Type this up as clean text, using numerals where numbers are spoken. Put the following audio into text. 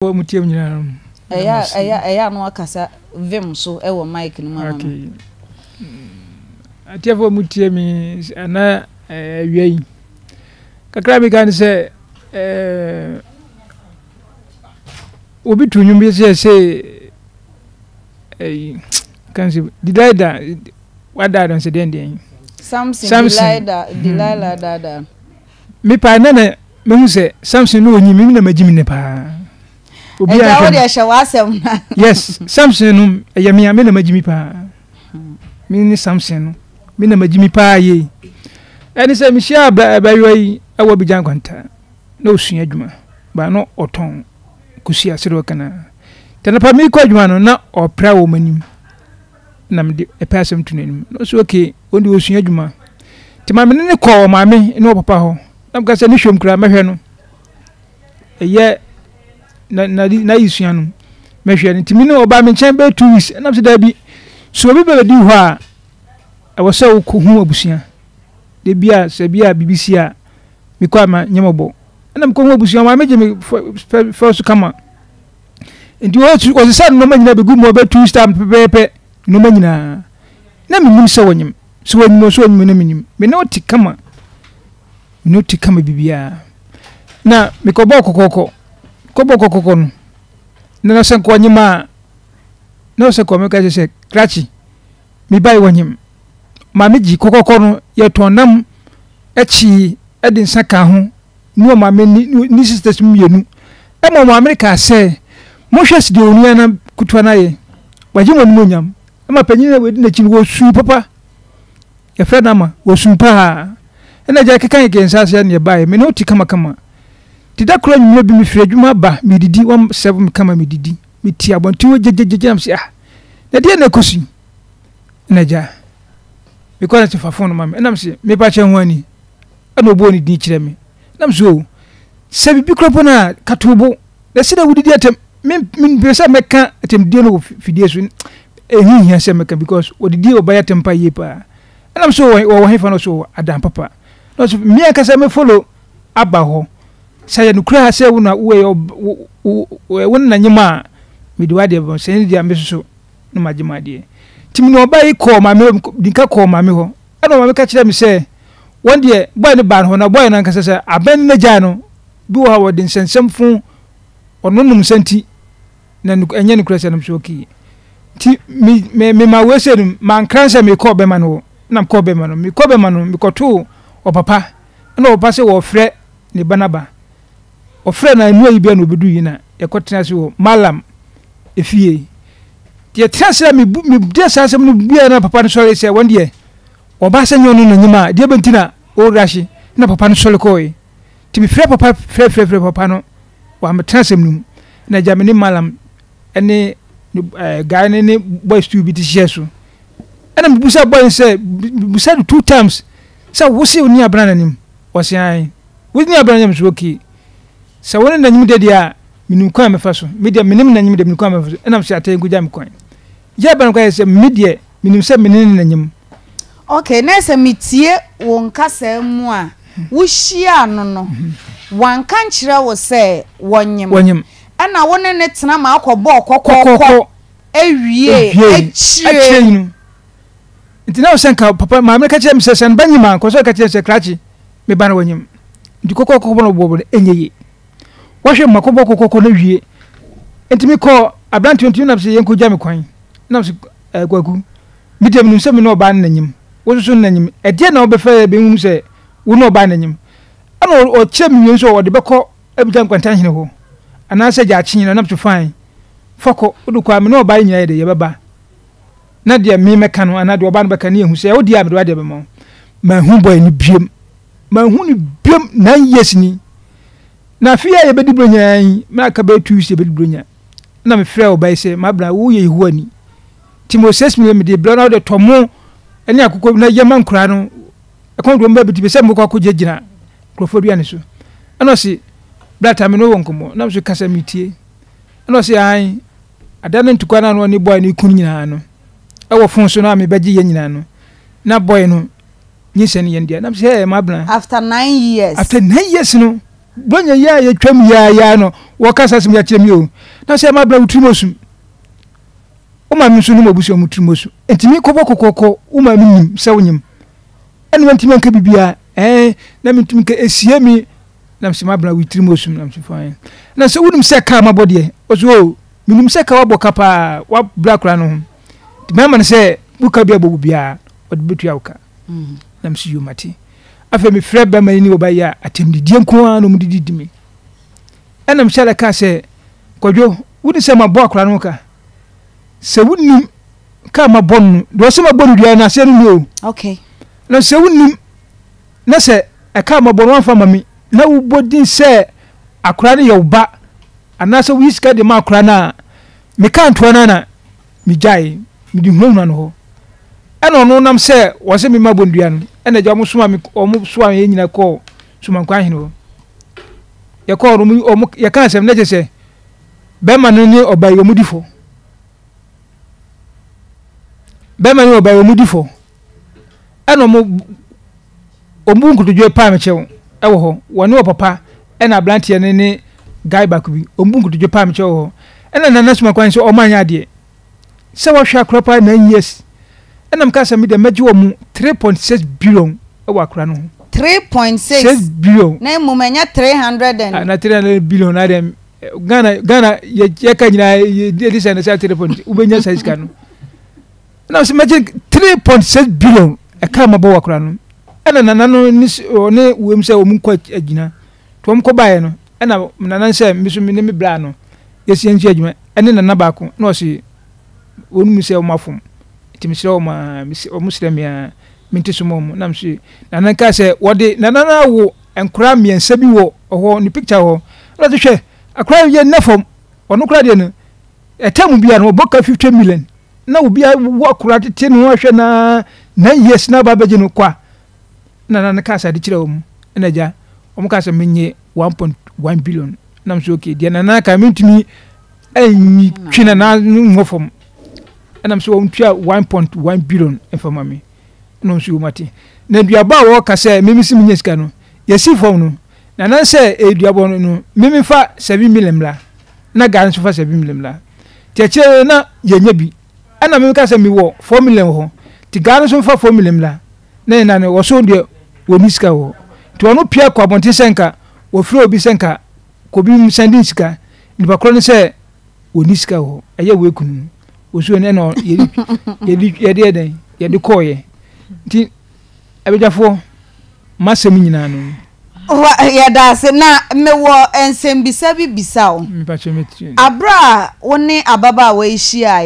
Wɔ mo tiam nyinaa no. Ɛyɛ a ɛyɛ a ɛyɛ a na wakasa vim so wɔ mic no mu ama me. Okay. Atiefo mo tie mi ɛna awia yi. Kakra mi ka ne sɛ ɛɛ obi tu nnwom bi sɛ sɛ ɛyi kan sɛ Delilah wada no sɛ deɛn deɛn. Samson Delilah Delilah dada. Me paa na na mehu sɛ Samson no ɔnyi me na magyi me ne paa. Obi a hwɛ no. Ɛgya w'asɛm na. Yes, Samson no ɛyɛ me a me na magyi me paa. Me ne Samson no me na magyi me paa yie. Ɛne sɛ mehyia abayewa yi ɛwɔ Abidjan Kwanta na ɔsua adwuma baa na ɔtɔn kosua sɛdeɛ ɔka no a. Tɛnapa mekɔ adwuma no na ɔpra wɔ m'anim. na mede ɛpɛ asɛm to n'anim na ɔsɛ okay wɔn de wɔsua adwuma nti maame ne ne kɔɔ ɔmaame ne ɔpapa hɔ na meka sɛ ne hwɛm koraa mɛhwɛ no ɛyɛ na na n'ayi sua no mɛhwɛ no nti me ne ɔbaa me nkyɛn bɛyɛ 2 weeks ɛnam sɛ daabi so obi bɛbɛdi hɔ a ɛwɔ sɛ wokɔ hu abusua de bi a sɛ bi a biribi si a mekɔ ama nyɛ mɔbɔ ɛna mekɔ hu abusua maame gye me fɛ so kama. Nti wɔsesa nneɛma nyinaa bɛgu mu ɔbɛtu stamp pɛpɛɛpɛ nneɛma nyinaa. Na menim sɛ wɔnyem. Sɛ wɔnyim o sɛ wɔnyim na menim. Me ne wote kama. Me ne wote kama biribiara. Na mekɔbɔɔ kɔkɔkɔ. Kɔbɔɔ kɔkɔkɔ no. Na sɛ nka ɔnyem a na ɔsɛ kɔ meka kyerɛ sɛ krakye mebae wɔnyem. Maame gye kɔkɔkɔ no yɛtɔn nam akyi de nsa ka ho ne ɔmaame ne ne sisters mmienu ɛma ɔmaame no kaa sɛ monhwɛ sɛ deɛ onua no ketewa no ayɛ wagye mo animuonyam ɛma panyin a wɔadi n'akyi no wɔsuu papa yɛfrɛ no ama wɔsuu paa ɛna agya keka yɛ nsa ase ne ɛbaeɛ me ne wote kamakama nti da koro anwummerɛ bi mefiri adwuma ba medidi wɔn sɛvo me kama medidi meti abɔnten hɔ gyegyegyegye nam sɛ ah na deɛ na ɛkɔ so yi ɛna agya mekɔ na sɛ fa fon no ma me ɛnam sɛ mepa kyɛ ho ani Ɛna ɔbɔɔ ne din kyerɛ me. Na me so, o, sɛ biribi kora mpo no a, ka to bo. Na sɛdeɛ wodidi atɛm, me mempɛ sɛ mɛka atɛmdie no wɔ fidie so. Ɛho hia sɛ mɛka because wɔdidi ɔbaa atɛm pa yie paa. Ɛna me so wɔwɔ hefa no so wɔ adan papa. Na ɔso me ankasa me follow aba hɔ. Sɛ yɛ nokorɛ a sɛ wo na woyɛ wo na nyem a mede w'adeɛ bɛma sɛ ɛne deɛ me soso na magye m'adeɛ. Nti me ne ɔbaa yi kɔɔ maame hɔ, dinka kɔɔ maame hɔ. Ɛna ɔmaame ka kyerɛɛ me sɛ, wɔn deɛ bɔe no baa no hɔ, na bɔe no ankasa sɛ abɛn no n'agyae no, bi wɔ hɔ a wɔde nsɛnsɛm fo ɔno nom nsa nti, na ɛnyɛ nokorɛ sɛ nom so okay. Nti me me mema wei sɛ no, mankra sɛ mekɔ bɛma no hɔ, na mekɔ bɛma no, mekɔ bɛma no, mekɔtoo ɔpapa, ɛna ɔpapa sɛ wɔfrɛ ne ba n'aba. Ɔfrɛ no a nnua yi bia na ɔbɛdu yi na yɛkɔtena ase wɔ Malam efie. Nti yɛtena ase a mebu mede saa asɛm no bia na papa no sɔre sɛ wɔn deɛ ɔbaa sɛ nyɛ ɔno na nyim a deɛ bɛnti na ɔrehye na papa no sɔre kɔe. Nti mefrɛ papa frɛ frɛ frɛ papa no wɔametena asɛm no mu na agya me ne Malam ne ne ɛɛ guy ne ne boy stew bi te hyɛ so. Ɛna mebusa boy no sɛ mebusa no two times sɛ wo se wo ne abena n'anim ɔse ae. Wo ne abena n'anim so okay. Sɛ wo ne n'anim de deɛ a menim kwan a mɛfa so. Me deɛ menim n'anim deɛ menim kwan a mɛfa so. Ɛna mesɛ atɛ nkogya me kwan. Gya abena kwan sɛ me deɛ menim sɛ me ne n'anim. Okay, na sɛ metie wo nkasaa mu a, wohyiaa no no, wanka nkyerɛ wo sɛ wɔnyem? Wɔnyem. Ɛna wo ne no tena ma akɔbɔɔ kɔkɔɔkɔ awie akyire. Akyire yi no. Nti na sɛ nka papa maame no ka kyerɛ me sɛ sɛ ne ba nyim a nka ɔsɛ ɔka kyerɛ sɛ krakye me ba no wɔnyem. Nti kɔkɔɔkɔ bɔ no bɔbɔ no ɛnyɛ yie. Wɔhwɛ ma kɔbɔ kɔkɔɔkɔ no wie. Nti mekɔ aberanteɛ nti nam sɛ yɛnkɔgya me kwan. Nam sɛ eh, Kwaku, me deɛ menim sɛ me ne ɔbaa no na nyim. Wo nso so na nyim. Ɛdeɛ na wobɛfa yɛ bɛhu sɛ wo ne ɔbaa no na nyim. Ɛna ɔkyerɛ me wie nso ɔde bɛkɔ Abigya Nkwanta hene hɔ anaasɛ Gyaakye hene hɔ. Nam so fine, fa kɔ. Wode kɔ a me ne ɔbaa yi nyinaa yɛ dɛ yɛbɛba. Na deɛ me mɛka no anaa deɛ ɔbaa no bɛka ne yɛhu sɛ ɛwo deɛ a mede w'adeɛ bɛma wo. Manhu boy no biom. Manhu no biom 9 years ni. Na afei a yɛbɛdi Buronya yi, na aka bɛyɛ 2 weeks yɛbɛdi Buronya. Na mefrɛ ɔbaa yi sɛ, Mabena, woyɛ Yehowa ni. Nti mo 6 million mede brɛ na wode tɔ mo ne akokɔ na yɛ ma nkoraa no. Ɛkɔm de wɔn bɛbi ti sɛ mokɔ akɔgyinagyina nkurɔfoɔ aduane so. Ɛna ɔse, Brata, me ne wo wɔ nkɔmmɔ. Na me so kasa metie. Ɛna ɔse, ae, ada no ntokwa no a na ɔne boy no reku no nyinaa no, ɛwɔ fon so no a mebɛgye yɛ nyinaa no, na boy no nyinsɛn no yɛn dea. Na me sɛ, hey, Mabena. After 9 years. After 9 years no. Bronya yi a yɛtwam yi ara yi ara no wɔka saa asɛm yi akyerɛ me o. Na sɛ mabra wo tirim osu. Wo maame nso nim abusua mu tirim osu. Enti me kɔbɔ kɔkɔkɔ wo maame nim sɛ wonyem. Ɛna wantumi anka biribiara. Ɛɛ na mentumi nka esie me na mesɛ mabra wo tirim osu na mesɛ fine. Na sɛ wonim sɛ kaa mabɔ deɛ ɔso o menim sɛ ka wabɔ ka paa wabra koraa no ho. Nti mɛma no sɛ wo ka bi abɔ wo biara ɔde bɛtua wo ka. Na mesɛ yo mate. Afei mefrɛ bɛrima yi ne ɔbaa yi a atɛmdidie nko ara na wɔde didi me. Ɛna mehyɛ da kaa sɛ, Kwadwo, wonim sɛ mabɔ akwadaa no ho ka? Sɛ wonim ka a mabɔ no no, deɛ ɔsɛ mabɔ no dua no aseɛ no ni o. Okay. Na sɛ wonim na sɛ ɛka a mabɔ no wamfa ma me na wobɔ din sɛ akwadaa no yɛ wo ba anaasɛ woyi sika de ma akwadaa no a, meka ntoa no na megyae, mede hunahuna no hɔ. Ɛna ɔno nam sɛ wɔsɛ me ma bɔndua no, ɛna agya wɔn soma me, wɔn soa yɛn nyinaa kɔɔ Somankwa ahene hɔ. Yɛkɔɔ no, wɔn yɛka asɛm na kyerɛ sɛ bɛrima no ne ɔbaa yi wɔn di fɔ. Bɛrima ne ɔbaa yi wɔn di fɔ. Ɛna wɔn wɔn bu nkotodwe paa me kyɛw ɛwɔ hɔ. Wɔne ɔpapa ɛna aberanteɛ no ne guy baako bi wɔn bu nkotodwe paa me kyɛw wɔ hɔ. Ɛna Nana Somankwa sɛ wɔn anyɛ adeɛ. Sɛ wahwɛ akora paa 9 years ɛna meka sɛ me deɛ mɛgye wɔn 3.6 billion ɛwɔ akora no ho. 3.6 6 billion. Na mmom ɛnyɛ 300 and. Na 300 billion na deɛ Ghana Ghana yɛ yɛka nyinaa yɛ yɛ sɛ ne sɛ 3 point wobɛnya saa sika no ɛna sɛ mɛgye 3.6 billion ɛka ma bɔ wɔ akora no ɛna nana no ne ɔne wem sɛ wɔn nkɔ agyina nti wɔn kɔ baeɛ no ɛna nana sɛ me so me ne me bra no yɛsi yɛn nso adwuma ɛne nana baako na ɔse wɔn mu sɛ wɔn afom nti mesrɛ wɔn a wɔn srɛ me a mente so ma wɔn na mese nana nka sɛ wɔde nana no awo nkora mmiɛnsa bi wɔ hɔ ne picture hɔ ɛna ɔse hwɛ akora yɛ nnɛ fam ɔno kora deɛ no ɛtɛ mu bia no ɔbɔ ka 50 million na obi awo akora tete no ahwɛ na 9 years na aba abɛgye no kwa na nana ka sɛ ade kyerɛ wɔn ɛna agya wɔn ka sɛ menye 1.1 billion na mese okay deɛ nana ka mentumi ɛntwi nana nwɔ fam ɛna mese wɔn tua 1.1 billion mfa ma me ɛna nso wɔn ate na aduaba a wɔka sɛ mimi si menya sika no yɛsi fam no nana sɛ aduabɔ no no mimi fa 7 million mmra na gaa nso fa 7 million mmra te akyire no na yɛnya bi ɛna mimi ka sɛ mewɔ 4 million wɔ hɔ te gaa no nso fa 4 million mmra na yɛn nan wɔso deɛ wɔni sika wɔ hɔ nti ɔno pia kɔ abɔnten sɛ nka wɔfrɛ obi sɛ nka kɔbi sɛnde sika nipa korɔ no sɛ wɔni sika wɔ hɔ ɛyɛ wɔ ekunu no wɔsuo no ɛna yɛde yɛde yɛde yɛdɛn yɛde kɔɔyɛ nti abadwafoɔ masɛm nyinaa no. Wa yɛda ase na mewɔ nsɛmbisa bi bisa wo. Mepakyɛ metie. Abere a wo ne ababaawa yi hyiaeɛ.